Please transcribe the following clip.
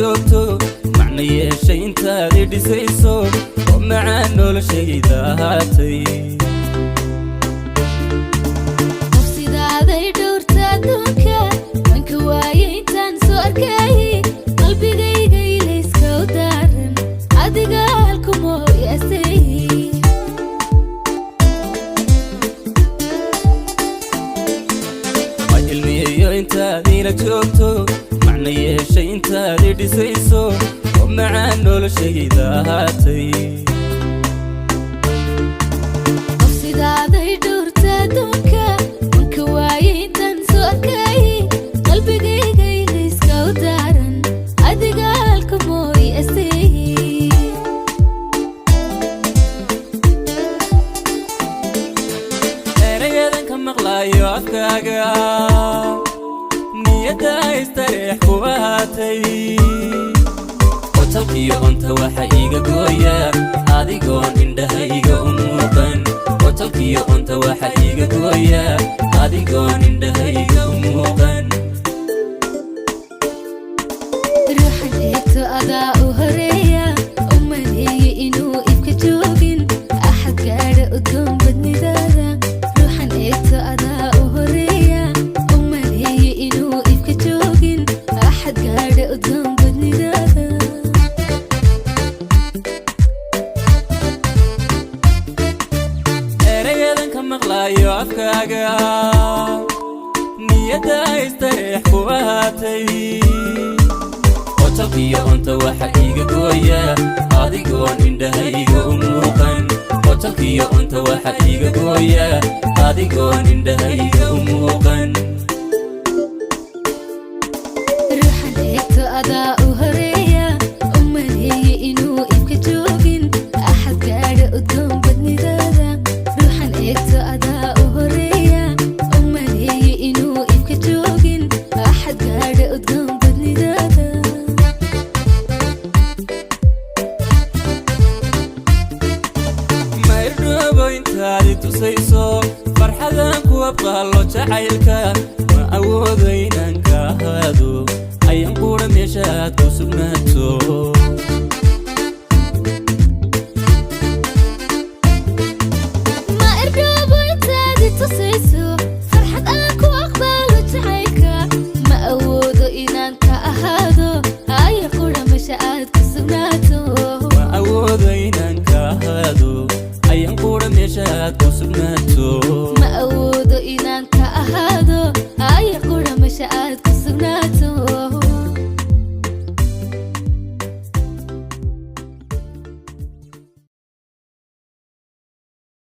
Joogto macna yeeshay intaad i dhisayso oo macaan noloshayda ahaatay. Qof sidaaday dhowrta adduunka wanka waaye intaan soo arkay. Qalbigayga ilayska u daaran adiga halkumooyaasay. Ma ilmiyeyo intaad ila joogto macna yeeshay intaad i dhisayso oo macaan noloshayda ahaatay. Qof sidaaday dhowrta adduunka wanka waaye intaan soo arkay. Qalbigayga ilayska u daaran adiga halkumooyaasay. Erayadan ka maqlaayo afkaaga niyadda istareex ku ahaatay. Qotalkiyo onta waxa iiga gooya adigoon indhahayga u muuqan. Qotalkiyo onta waxa iiga gooya adigoon indhahayga u muuqan. Ruuxan eegto adaa u horeeya, u maleeye inuu ifka joogin axad gaadha udgoon badnidaada. Ruuxan eegto adaa u horeeya, u maleeye inuu ifka joogin axad gaadha udgoon badnidaada. Erayadan ka maqlaayo afkaaga niyadda istareex ku ahaatay. Qotalkiyo onta waxa iiga gooya adigoon indhahayga u muuqan. Qotalkiyo onta waxa iiga gooya adigoon indhahayga u muuqan. Ruuxan eegto adaa u horeeya, u maleeye inuu ifka joogin axad gaadha udgoon badnidaada. Ruuxan eegto adaa u horeeya, u maleeye inuu ifka joogin axad gaadha udgoon badnidaada. Maydhoobo intaad i tusayso farxadan ku abqaallo jacaylka, ma awoodo inaan ka ahaado ayaan quudha meesha aad ku sugnaato. Ma irdhoobo intaad i tusayso farxad aan ku aqbaalo jacaylka, ma awoodo inaan ka ahaado aya qura meesha aad ku sugnaato. Ma awoodo inaan ka ahaado ayaan quudha meesha aad ku sugnaato.